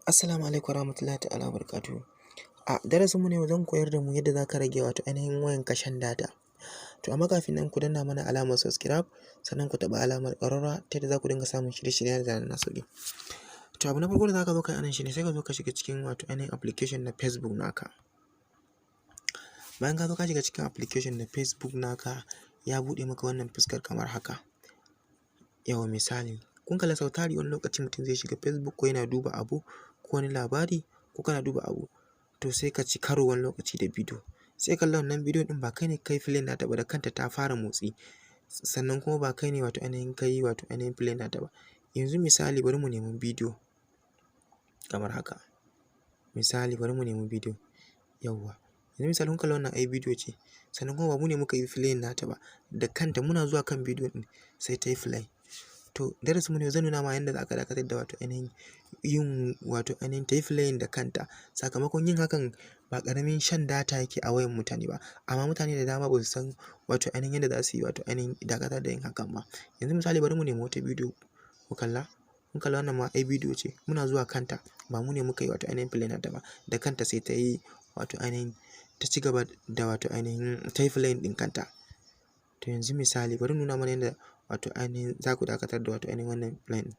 Assalamu alaikum warahmatullahi ta'ala wabarakatuhu. A darasinmu na yau zan koyar da mu yadda za ka rage wato ainihin wayanka shan data. To amma kafin nan, ku danna mana alamar subscribe, sannan ku taɓa alamar ƙararrawa ta yadda za ku dinga samun shirye-shiryen da zarar na sauke. To abu na farko da za ka zo ka yi a nan shi ne sai ka zo ka shiga cikin wato ainihin application na Facebook naka. Bayan ka zo ka shiga cikin application na Facebook naka, ya buɗe maka wannan fuskar kamar haka. Yawwa, misali, kun kalla, sau tari wani lokaci mutum zai shiga Facebook ko yana duba abu ko wani labari ko kana duba abu, to sai ka ci karo wani lokaci da bidiyo. Sai ka kalla wannan bidiyo ɗin, ba kai ne ka yi playing nata ba, da kanta ta fara motsi, sannan kuma ba kai ne wato ainihin ka yi wato ainihin playing nata ba. Yanzu misali, bari mu nemi bidiyo kamar haka. Misali, bari mu nemi bidiyo, yawwa. Yanzu misali, kun kalla, wannan ai bidiyo ce, sannan kuma ba mu ne muka yi playing nata ba, da kanta muna zuwa kan bidiyo ɗin sai ta yi play. To darasinmu na yau zan nuna ma yanda za ka dakatar da wato ainihin yin wato ainihin ta yi playing da kanta, sakamakon yin hakan ba ƙaramin shan data yake a wayan mutane ba, amma mutane da dama ba su san wato ainihin yadda za su yi wato ainihin dakatar da yin hakan ba. Yanzu misali, bari mu nemi wata bidiyo ku kalla. Kun kalla, wannan ma ai bidiyo ce, muna zuwa kanta ba mu ne muka yi wato ainihin play nata ba, da kanta sai ta yi wato ainihin ta ci gaba da wato ainihin ta yi playing ɗin kanta. To yanzu misali, bari in nuna mana yadda wato ainihin za ku dakatar da wato ainihin wannan playing ɗin.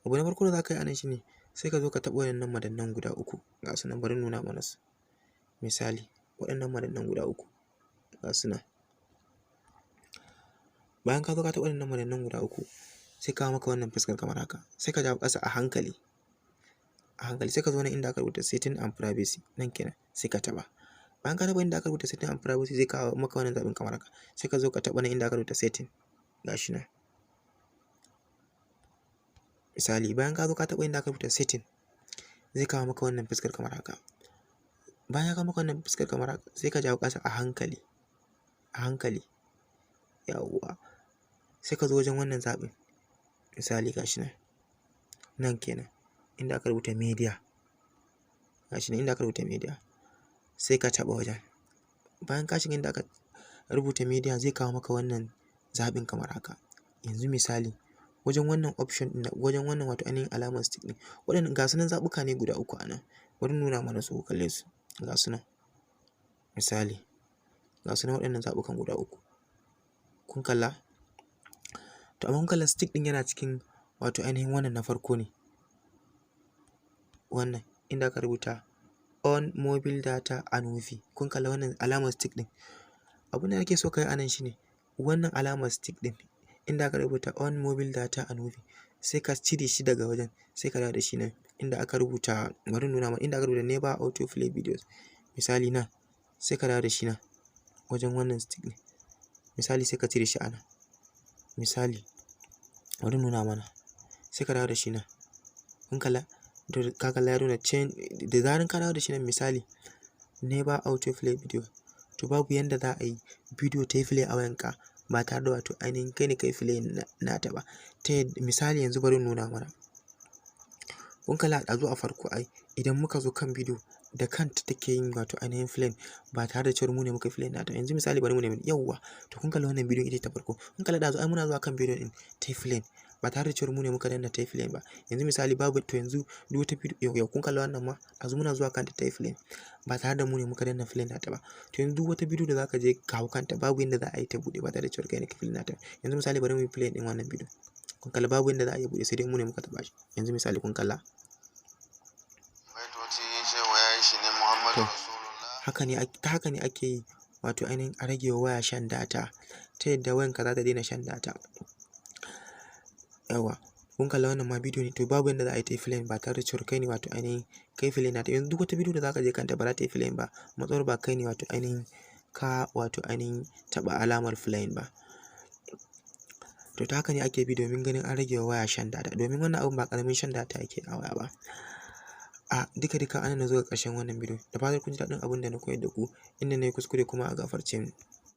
Abu na farko da za ka yi a nan shi ne sai ka zo ka taɓa waɗannan madannan guda uku, ga su nan, bari in nuna mana su. Misali, waɗannan madannan guda uku, ga su nan. Bayan ka zo ka taɓa waɗannan madannan guda uku, sai kawo maka wannan fuskar kamar haka. Sai ka jawo ƙasa a hankali, a hankali, sai ka zo nan inda aka rubuta "Setting and privacy", nan kenan, sai ka taɓa. Bayan ka taɓa inda aka rubuta "Setting and privacy", zai kawo maka wannan zaɓin kamar haka. Sai ka zo ka taɓa nan inda aka rubuta "Setting", ga shi nan. Misali, bayan ka zo ka taɓa inda aka rubuta "Setting", zai kawo maka wannan fuskar kamar haka. Bayan ya kawo maka wannan fuskar kamar haka, sai ka jawo ƙasa a hankali, a hankali, yawwa, sai ka zo wajen wannan zaɓin. Misali, ga shi nan, nan kenan, inda aka rubuta "Media", ga shi nan inda aka rubuta "Media", sai ka taɓa wajen. Bayan ka shiga inda aka rubuta "Media", zai kawo maka wannan zaɓin kamar haka. Yanzu misali, wajen wannan option ɗin, wajen wannan wato ainihin alamar stick ɗin, waɗannan ga su nan zaɓuka ne guda uku a nan. Bari in nuna mana su ku kalle su, ga su nan. Misali, ga su nan waɗannan zaɓukan guda uku. Kun kalla? To amma kun kalla, stick ɗin yana cikin wato ainihin wannan na farko ne. Wannan inda aka rubuta "On mobile data and WiFi". Kun kalla wannan alamar stick ɗin. Abin da nake so ka yi a nan shi ne wannan alamar stick ɗin inda aka rubuta "On mobile data and WiFi", sai ka cire shi daga wajen, sai ka dawo da shi nan inda aka rubuta, bari in nuna ma, inda aka rubuta "Never auto play videos". Misali nan, sai ka dawo da shi nan wajen wannan stick ɗin. Misali, sai ka cire shi a nan. Misali, bari in nuna mana, sai ka dawo da shi nan. Kun kalla? To ka kalla, ya nuna change. Da zarar ka dawo da shi nan, misali "Never auto play video", to babu yanda za a yi bidiyo ta yi play a wayanka ba tare da wato ainihin kai ne ka yi play nata ba. Ta yadda misali yanzu bari in nuna mana. Kun kalla, ɗazu a farko ai idan muka zo kan bidiyo, da kanta take yin wato ainihin play ba tare da cewar mu ne muka yi play nata. Yanzu misali, bari mu nemi, yawwa, to kun kalla, wannan bidiyon ita ce ta farko. Kun kalla, ɗazu ai muna zuwa kan bidiyon ɗin ta yi play ba tare da cewar mu ne muka danna ta yi play ba. Yanzu misali babu, to yanzu duk wata bidiyo, yau kun kalla, wannan ma ɗazu muna zuwa kanta ta yi play ba tare da mu ne muka danna play nata ba. To yanzu duk wata bidiyo da za ka je ka hau kanta, babu yanda za a yi ta buɗe ba tare da cewar kai ne ka play nata ba. Yanzu misali, bari mu yi play ɗin wannan bidiyo. Kun kalla, babu yanda za a iya buɗe sai dai mu ne muka taɓa shi. Yanzu misali, kun kalla. Baitoci shehu ya yi shi ne Muhammadu To Rasulullah. Haka ne, ta haka ne ake yi wato ainihin a rage wa waya shan data, ta yadda wayanka za ta daina shan data. Yawwa, kun kalla, wannan ma bidiyo ne, to babu yanda za a yi ta yi play ba tare da cewar kai ne wato ainihin kai play nata. Yanzu duk wata bidiyo da za ka je kanta, ba za ta yi play ba matsawar ba kai ne wato ainihin ka wato ainihin taɓa alamar play ba. To ta haka ne ake bi domin ganin an rage wa waya shan data, domin wannan abun ba ƙaramin shan data yake a waya ba. A duka duka, anan na zo ga ƙarshen wannan bidiyo. Da fatan kun ji daɗin abin da na koyar da ku, inda na yi kuskure kuma a gafarce ni.